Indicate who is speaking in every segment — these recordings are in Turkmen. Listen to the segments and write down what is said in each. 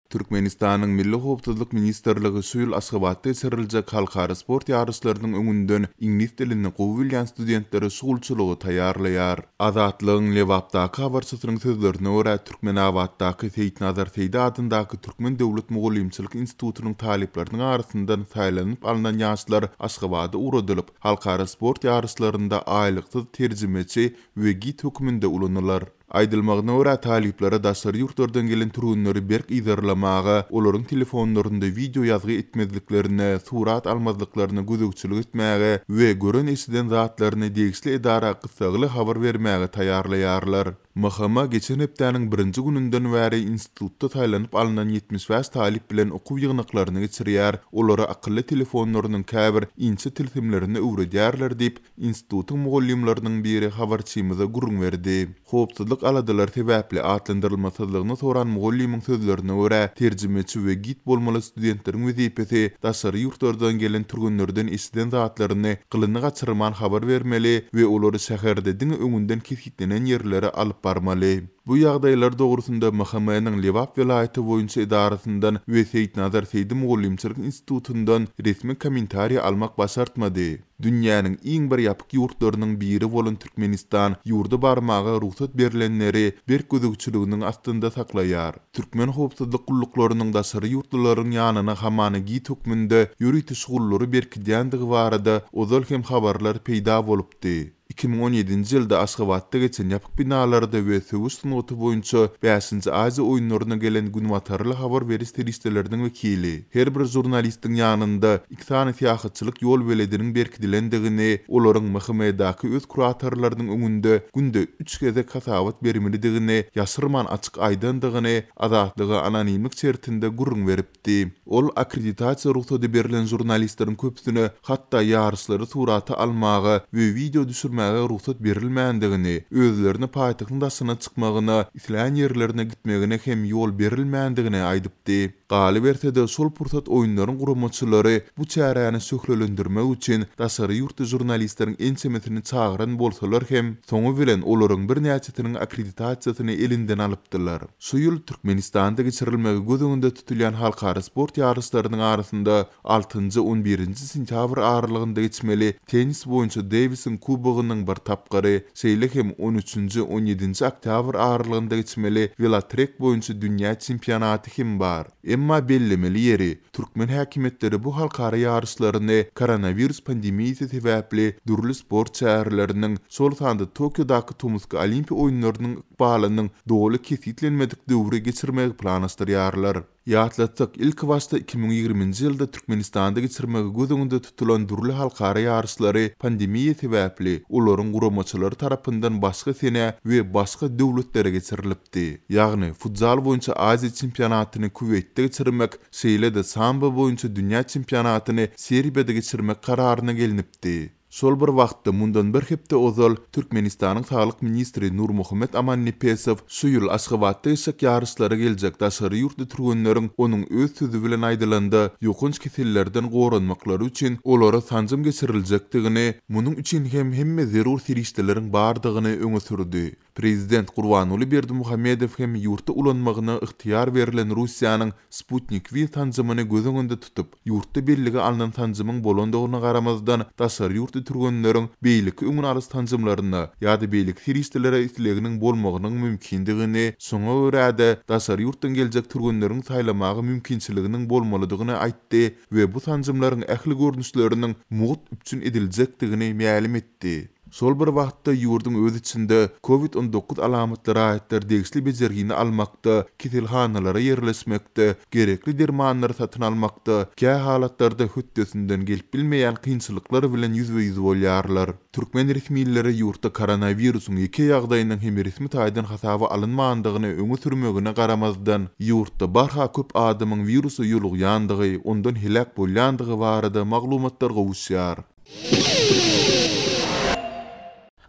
Speaker 1: Türkmenistanyň Milli howpsuzlyk ministrligi şu ýyl Aşgabatda geçiriljek halkara sport ýaryşlarynyň öňünden iňlis dilini gowy bilýän studentleri şugulçylyga taýýarlaýar. Azatlygyň Lebapdaky habarçysynyň sözlerine görä, Türkmenabatdaky Seýitnazar Seýdi adyndaky Türkmen döwlet mugallymçylyk institutynyň talyplarynyň arasyndan saýlanyp alnan ýaşlar Aşgabada ugradylyp, halkara sport ýaryşlarynda aýlyksyz terjimeçi we gid hökmünde ulanylar. Aýdylmagyna görä, talyplara daşary ýurtlardan gelen türgenleri berk yzarlamaga, olaryň telefonlarynda wideo ýazgy etmezliklerine, surat almazlyklaryna gözegçilik etmäge we gören-eşiden zatlaryny degişli edara gyssagly habar bermäge taýýarlaýarlar. MHM geçen hepdäniň birinji gününden bäri institutda saýlanyp alnan 75 talyp bilen okuw ýygnaklaryny geçirýär, olara akylly telefonlarynyň käbir inçe tilsimlerini öwredýärler diýip, Institutyň mugallymlarynyň biri habarçymyza gürrüň berdi. Howpsuzlyk aladalary sebäpli atlandyrylmasyzlygyny soran mugallymyň sözlerine görä, terjimeçi we gid bolmaly studentleriň wezipesi daşary ýurtlardan gelen türgenlerden eşiden zatlaryny gylyny gaçyrman habar bermeli we olary şäherde diňe öňünden kesgitlenen ýerlere alyp barmaly. Bu ýagdaýlar dogrusynda MHM-niň Lebap welaýaty boýunça edarasyndan we Seýitnazar Seýdi mugallymçylyk institutyndan resmi kommentariý almak başartmady. Dünýäniň iň bir ýapyk ýurtlarynyň biri bolan Türkmenistan ýurda barmaga rugsat berlenleri berk gözegçiliginiň astynda saklaýar. Türkmen howpsuzlyk gulluklarynyň daşary ýurtlularyň ýanyna hamana gid hökmünde ýörite şugullary berkidýändigi barada ozal hem habarlar peýda bolupdy. 2017-nji ýylda Aşgabatda geçen ýapyk binalarda we söweş sungaty boýunça bäşinji Aziýa oýunlaryna gelen günbatarly habar beriş serişdeleriniň wekili her bir žurnalistiň ýanynda iki sany syýahatçylyk ýolbelediniň berkidilendigini, olaryň MHM-daky öz kuratorlarynyň öňünde günde üç gezek hasabat bermelidigini ýaşyrman açyk aýdandygyny Azatlyga anonimlik şertinde gürrüň beripdi. Etdi. Ol akkreditasiýa rugsady berlen žurnalistleriň köpüsine hatda ýaryşlary surata almaga we wideo düşürmäge rugsat berilmändigini, özlerine paýtagtyň daşyna çykmagyna, islän ýerlerine gitmegine hem ýol berilmändigini aýdypdy. Galyberse-de, şol pursat oýunlaryň guramaçylary bu çäräni şöhlelendirmek üçin daşary ýurtly žurnalistleriň ençemesini çagyran bolsalar hem, soňy bilen olaryň birnäçesiniň akkreditasiýasyny elinden alypdylar. Şu ýyl Türkmenistanda geçirilmegi göz öňünde tutulýan halkara sport ýaryşlarynyň arasynda altynjy, on birinji sentýabr aralygynda geçmeli tennis boýunça Dewisiň kubogynyň bir tapgyry, şeýle hem on üçünji, on ýedinji oktýabr aralygynda geçmeli welotrek boýunça dünýä çempionaty hem bar. Emma bellemeli ýeri, türkmen häkimiýetleri bu halkara ýaryşlaryny koronawirus pandemiýasy sebäpli dürli sport çäreleriniň, şol sanda Tokiodaky tomusky Olimpiýa oýunlarynyň ykbalynyň doly kesgitlenmedik döwri geçirmegi planlaşdyrýarlar. Ýatlatsak, ilkibaşda 2020-nji ýylda Türkmenistanda geçirmegi göz öňünde tutulan dürli halkara ýaryşlary pandemiýa sebäpli olaryň guramaçylary tarapyndan başga senä we başga döwletlere geçirilipdi. Ýagny, futzal boýunça Aziýa çempionatyny Kuweýtde geçirmek, şeýle-de sambo boýunça dünýä çempionatyny Serbiýada geçirmek kararyna gelnipdi. Şol bir wagtda, mundan bir hepde ozal, Türkmenistanyň saglyk ministri Nurmuhammet Amannepesow şu ýyl Aşgabatda geçjek ýaryşlara geljek daşary ýurtly türgenleriň, onuň öz sözi bilen aýdylanda, ýokanç kesellerden goranmaklary üçin olara sanjym geçiriljekdigini, munuň üçin hem hemme zerur serişdeleriň bardygyny öňe sürdi. Prezident Gurbanguly Berdimuhamedow hem ýurtda ulanmagyna ygtyýar berlen Russiýanyň Sputnik V sanjymyny göz öňünde tutup, ýurtda bellige alnan sanjymyň bolandygyna garamazdan, daşary ýurtly türgenleriň beýleki öňüni alyş sanjymlaryna ýa-da beýleki serişdelere isleginiň bolmagynyň mümkindigini, şoňa görä-de, daşary ýurtdan geljek türgenleriň saýlamaga mümkinçiliginiň bolmalydygyny aýtdy we bu sanjymlaryň ähli görnüşleriniň mugt üpjün ediljekdigini mälim etdi. Şol bir wagtda, ýurduň öz içinde Covid 19 alamatly raýatlar degişli bejergini almakda, keselhanalara ýerleşmekde, gerekli dermanlary satyn almakda, kä halatlarda hötdesinden gelip bilmeýän kynçylyklar bilen ýüzbe-ýüz bolýarlar. Türkmen resmileri ýurtda koronawirusyň ýeke ýagdaýynyň hem resmi taýdan hasaba alynmandygyny öňe sürmegine garamazdan, ýurtda barha köp adamyň wirusa ýolugýandygy, ondan heläk bolýandygy barada maglumatlar gowuşýar.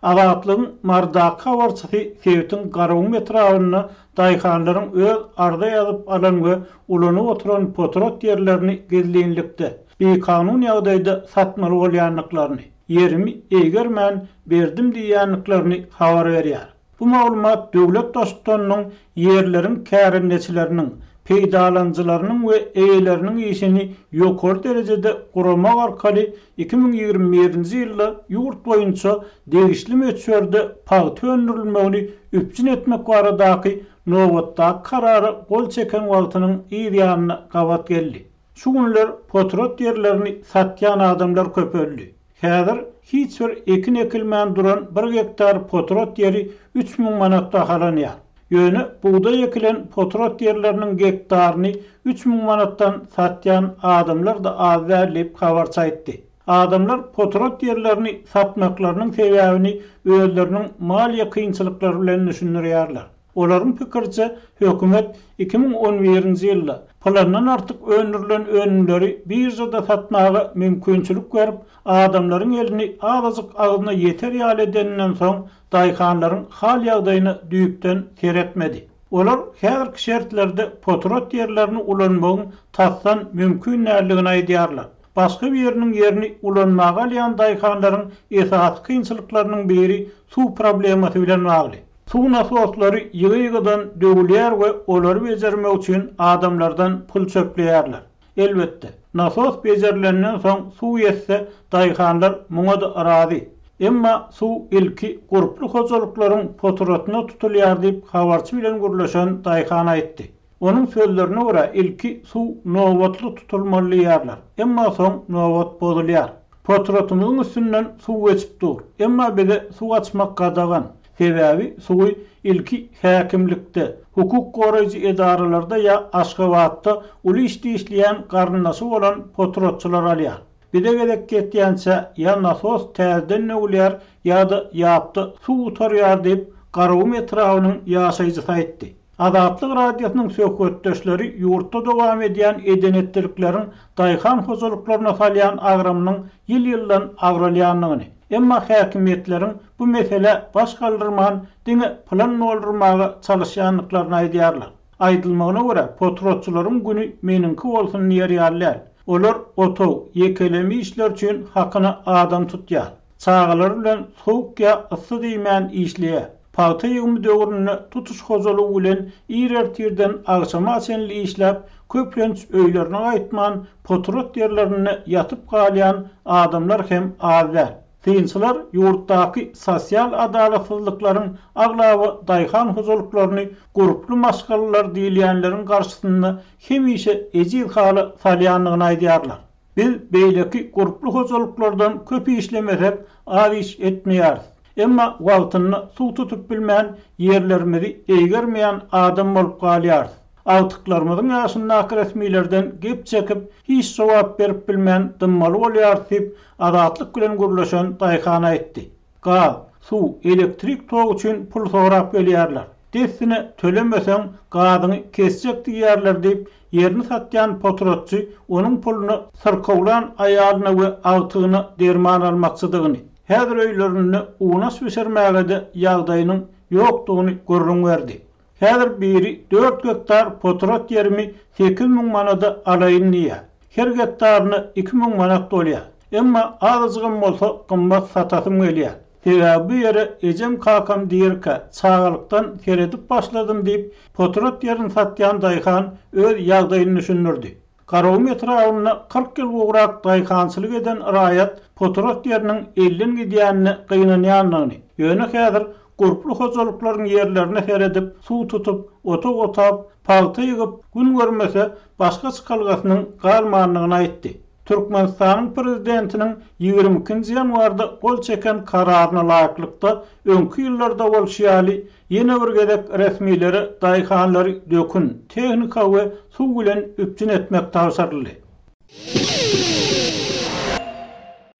Speaker 2: Azatlygyň Marydaky habarçysy sebitiň Garagum etrabynda daýhanlaryň öz arza ýazyp alan we ulanyp oturan potrat ýerlerini gizlinlikde, bikanun ýagdaýda satmaly bolýandyklaryny, ýerimi eýgermän berdim diýýändiklerini habar berýär. Bu maglumat döwlet baştutanynyň ýerleriň kärendeçileriniň, peýdalanyjylarynyň we eýeleriniň işini ýokary derejede guramak arkaly 2021-nji ýylda ýurt boýunça degişli möçberde pagta öndürilmegini üpjün etmek baradaky nobatdaky Karara gol çeken wagtynyň yz ýanyna gabat geldi. Şu günler potrat ýerlerini satýan adamlar köpeldi. Häzir hiç bir ekin ekilmän duran bir gektar potrat ýeri 3000 manat bahalanýar. Ýöne bugdaý ekilen potrat ýerleriniň gektaryny 3000 manatdan satýan adamlar-da az däl diýip, habarçy aýtdy. Adamlar potrat ýerlerini satmaklarynyň sebäbini özleriniň maliýe kynçylyklary bilen düşündirýärler. Olaryň pikiriçe, hökümet 2011-nji ýylda plandan artyk öndürilen önümleri biržada satmaga mümkinçilik berip, adamlaryň elini azajyk agzyna ýeter ýaly edeninden soň, daýhanlaryň hal-ýagdaýyna düýpden seretmedi. Olar häzirki şertlerde potrat ýerlerini ulanmagyň tasdan mümkin däldigini aýdýarlar. Başga biriniň ýerini ulanmaga alýan daýhanlaryň esasy kynçylyklarynyň biri suw problemasy bilen bagly. Suw nasoslary ýygy-ýygydan döwülýär we olary bejermek üçin adamlardan pul çöpleýärler. Elbetde, nasos bejerilenden soň suw ýetse, daýhanlar muňa-da razy. Emma suw ilki gurply hojalyklaryň poturatyna tutulýar diýip, habarçy bilen gürleşen daýhan aýtdy. Onuň sözlerine görä, ilki suw nobatly tutulmaly diýýärler, emma soň nobat bozulýar. Potratymyzyň üstünden suw geçip dur, emma bize suw açmak gadagan. Sebäbi suwy ilki häkimlikde, hukuk goraýjy edaralarda ýa Aşgabatda uly işde işleýän garyndaşy bolan potratçylar alýar. Bize gezek ýetýänçä ýa nasos täzeden döwülýär ýa-da ýapda suw gutarýar diýip, Garagum etrabynyň ýaşaýjysy aýtdy. Azatlyk Radiosynyň söhbetdeşleri ýurtda dowam edýän eden-etdilikleriň daýhan hojalyklaryna salýan agramynyň ýyl-ýyldan agralýandygyny, emma häkimiýetleriň bu meselä baş galdyrman, diňe plan doldurmaga çalyşýandyklaryny aýdýarlar. Aýdylmagyna görä, potratçylaryň güni meniňki bolsun diýer ýaly däl. Olar otag, ýekeleme işler üçin hakyna adam tutýar. Çagalary bilen sowuk ýa yssy diýmän işleýär. Pagta ýygymy döwründe tutuş hojalygy bilen ir ertirden agşama çenli işläp, köplenç öýlerine gaýtman, potrat ýerlerinde ýatyp galýan adamlar hem az däl. Synçylar ýurtdaky sosial adalatsyzlyklaryň aglaba daýhan hojalyklaryny gurply maşgalalar diýilýänleriň garşysynda hemişe ejiz hala salýandygyny aýdýarlar. Biz beýleki gurply hojalyklardan köp işlemesek, az iş etmeýäris. Emma wagtynda suw tutup bilmän, ýerlerimizi eýgermeýän adam bolup galýarys. Agtyklarymyzyň ýaşyndaky resmilerden gep çekip, hiç jogap berip bilmän dymmaly bolýarys diýip, Azatlyk bilen gürleşen daýhan aýtdy. Gaz, suw, elektrik togy üçin pul sorap gelýärler. Dessine tölemeseň, gazyňy kesjek diýýärler diýip, ýerini satýan potratçy onuň puluna syrkawlan aýalyna we agtygyna derman almakçydygyny, häzir öýlerinde unaş bişirmäge-de ýagdaýynyň ýokdugyny gürrüň berdi. Häzir biri dört gektar potrat ýerimi 8000 manada alaýyn diýýär. Her gektaryna 2000 manat bolýar. Emma azajygam bolsa gymmat satasym gelýär. Sebäbi bu ýere ejem-kakam dirikä, çagalykdan seredip başladym diýip, potrat ýerini satýan daýhan öz ýagdaýyny düşündirdi. Garagum etrabynda 40 ýyl gowrak daýhançylyk eden raýat potrat ýeriniň elden gidýänine gynanýandygyny, ýöne häzir gurply hojalyklaryň ýerlerine seredip, suw tutup, otag otap, pagta ýygyp, gün görmese, başga çykalgasynyň galmandygyny aýtdy. Türkmenistanyň Prezidentiniň 22-nji ýanwarda gol çeken Kararyna laýyklykda, öňki ýyllarda bolşy ýaly, ýene bir gezek resmilere daýhanlary dökün, tehnika we suw bilen üpjün etmek tabşyryldy.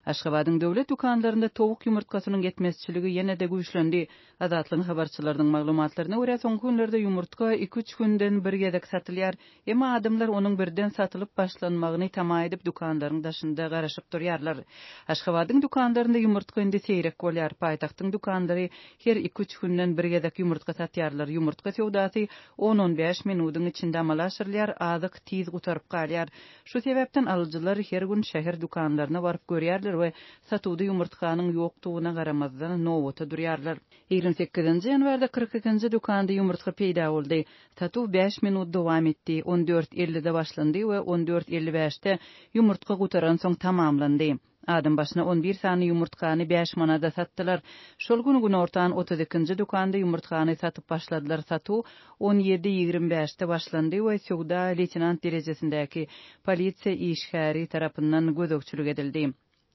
Speaker 3: Aşgabadyň döwlet dükanlarynda towuk ýumurtgasynyň ýetmezçiligi ýene-de güýçlendi. Azatlygyň habarçylarynyň maglumatlaryna görä, soňky günlerde ýumurtga iki-üç günden bir gezek satylýar. Emma adamlar onuň birden satylyp başlanmagyny tama edip, dükanlaryň daşynda garaşyp durýarlar. Aşgabadyň dükanlarynda ýumurtga indi seýrek bolýar. Paýtagtyň dükanlary her iki-üç günden bir gezek ýumurtga satýarlar. Ýumurtga söwdasy on-on bäş minudyň içinde amala aşyrylýar, azyk tiz gutaryp galýar. Şu sebäpden alyjylar her gün şäher dükanlaryna baryp görýärler. durýarlar we satuwda ýumurtganyň ýokdugyna garamazdan, nobata durýarlar. Ýigrimi sekizinji ýanwarda 42-nji dükanda ýumurtga peýda boldy. Satuw bäş minut dowam etdi, on dört ellide başlandy we on dört elli bäşde ýumurtga gutaransoň tamamlandy. Adam başyna on bir sany ýumurtgany bäş manada satdylar. Şol gün günortan otuz ikinji dükanda ýumurtgany satyp başladylar. Satuw on ýedi ýigrimi bäşde başlandy we söwda leýtenant derejesindäki polisiýa işgäri tarapyndan gözegçilik edildi.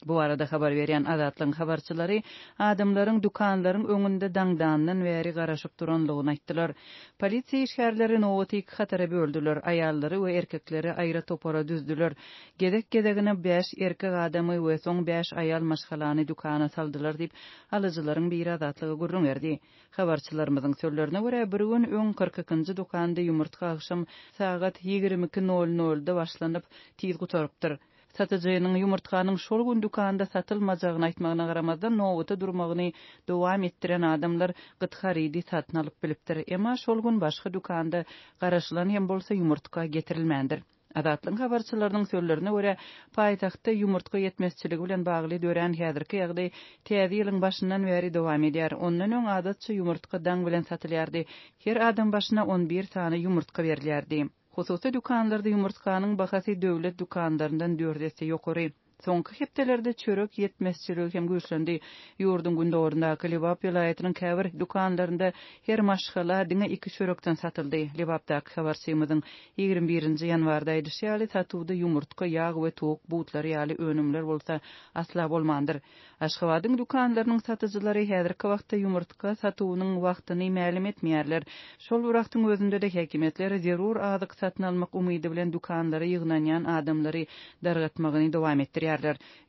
Speaker 3: Bu barada habar berýän Azatlygyň habarçylary adamlaryň dükanlaryň öňünde daňdandan bäri garaşyp duranlygyny aýtdylar. Polisiýa işgärleri nobaty iki hatara böldüler, aýallary we erkekleri aýra topara düzdüler. Gezek-gezegine bäş erkek adamy we soň bäş aýal maşgalany dükana saldylar diýip, alyjylaryň biri Azatlyga gürrüň berdi. Habarçylarymyzyň sözlerine görä, bir gün öň kyrk ikinji dükanda ýumurtga agşam sagat ýigrimi iki nol nolda başlanyp, tiz gutarypdyr. Satyjynyň ýumurtganyň şol gün dükanda satylmajagyny aýtmagyna garamazdan, nobata durmagyny dowam etdiren adamlar gyt harydy satyn alyp bilipdir. Emma şol gün başga dükanda garaşylan hem bolsa ýumurtga getirilmändir. Azatlygyň habarçylarynyň sözlerine görä, paýtagtda ýumurtga ýetmezçiligi bilen bagly dörän häzirki ýagdaý täze ýylyň başyndan bäri dowam edýär. Ondan öň adatça ýumurtga daň bilen satylýardy. Her adam başyna on bir sany ýumurtga berilýärdi. Hususy dükanlarda ýumurtganyň bahasy döwlet dükanlaryndan dört esse ýokary. Soňky hepdelerde çörek ýetmezçiligi hem güýçlendi. Ýurduň gündogaryndaky Lebap welaýatynyň käbir dükanlarynda her maşgala diňe iki çörekden satyldy. Lebapdaky habarçymyzyň ýigrimi birinji ýanwarda aýdyşy ýaly, satuwda ýumurtga, ýag we towuk butlary ýaly önümler bolsa asla bolmandyr. Aşgabadyň dükanlarynyň satyjylary häzirki wagtda ýumurtga satuwynyň wagtyny mälim etmeýärler. Şol bir wagtyň özünde-de häkimiýetler zerur azyk satyn almak umydy bilen dükanlara ýygnanýan adamlary dargatmagyny dowam etdirýärler.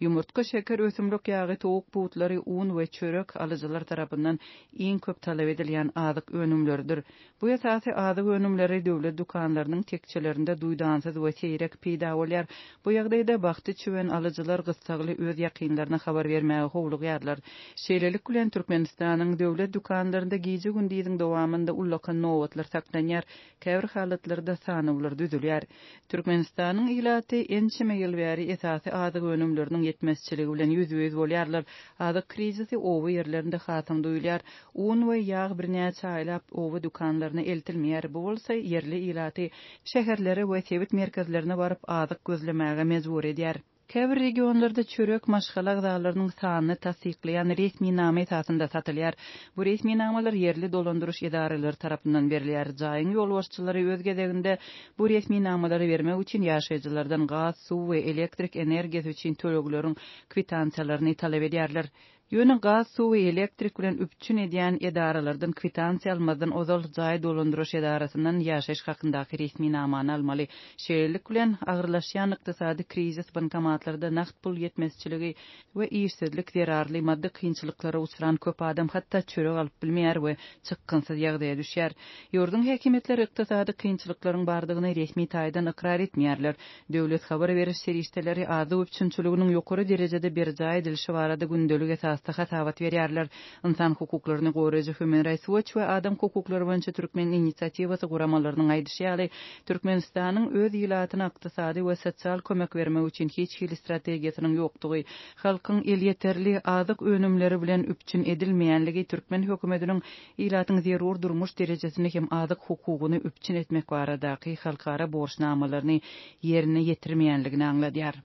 Speaker 3: Ýumurtga, şeker, ösümlik ýagy, towuk butlary, un we çörek alyjylar tarapyndan iň köp talap edilýän azyk önümleridir. Bu esasy azyk önümleri döwlet dükanlarynyň tekjelerinde duýdansyz we seýrek peýda bolýar. Bu ýagdaýda bagty çüwen alyjylar gyssagly öz ýakynlaryna habar bermäge howlugýarlar. Şeýlelik bilen, Türkmenistanyň döwlet dükanlarynda gije-gündiziň dowamynda ullakan nobatlar saklanýar, käbir halatlarda sanawlar düzülýär. Türkmenistanyň ilaty ençeme ýyl bäri esasy azyk önümleriniň ýetmezçiligi bilen ýüzbe-ýüz bolýarlar. Azyk krizisi oba ýerlerinde hasam duýulýar. Un we ýag birnäçe aýlap oba dükanlaryna eltilmeýär, bu bolsa ýerli ilaty şäherlere we sebit merkezlerine baryp azyk gözlemäge mejbur edýär. Käbir regionlarda çörek maşgala agzalarynyň sanyny tassyklaýan resminama esasynda satylýar. Bu resminamalar ýerli dolandyryş edaralary tarapyndan berilýär. Jaýyň ýolbaşçylary öz gezeginde bu resminamalary bermek üçin ýaşaýjylardan gaz, suw we elektrik energiýasy üçin tölegleriň kwitansiýalaryny talap edýärler. Ýöne gaz, suw we elektrik bilen üpjün edýän edaralardan kwitansiýa almazdan ozal jaý dolandyryş edarasyndan ýaşaýyş hakyndaky resminamany almaly. Şeýlelik bilen, agyrlaşýan ykdysady krizis, bankomatlarda nagt pul ýetmezçiligi we işsizlik zerarly maddy kynçylyklara uçran köp adam hatda çörek alyp bilmeýär we çykgynsyz ýagdaýa düşýär. Ýurduň häkimiýetleri ykdysady kynçylyklaryň bardygyny resmi taýdan ykrar etmeýärler. Döwlet habar beriş serişdeleri azyk üpjünçiliginiň ýokary derejede berjaý edilişi barada gündelik esasda hasabat berýärler. Ynsan hukuklaryny goraýjy Human Rights Watch we Adam hukuklary boýunça Türkmen inisiatiwasy guramalarynyň aýdyşy ýaly, Türkmenistanyň öz ilatyna ykdysady we sosial kömek bermek üçin hiç hili strategiýasynyň ýokdugy, halkyň elýeterli azyk önümleri bilen üpjün edilmeýänligi türkmen hökümetiniň ilatyň zerur durmuş derejesini hem azyk hukugyny üpjün etmek baradaky halkara borçnamalaryny ýerine ýetirmeýänligini aňladýar.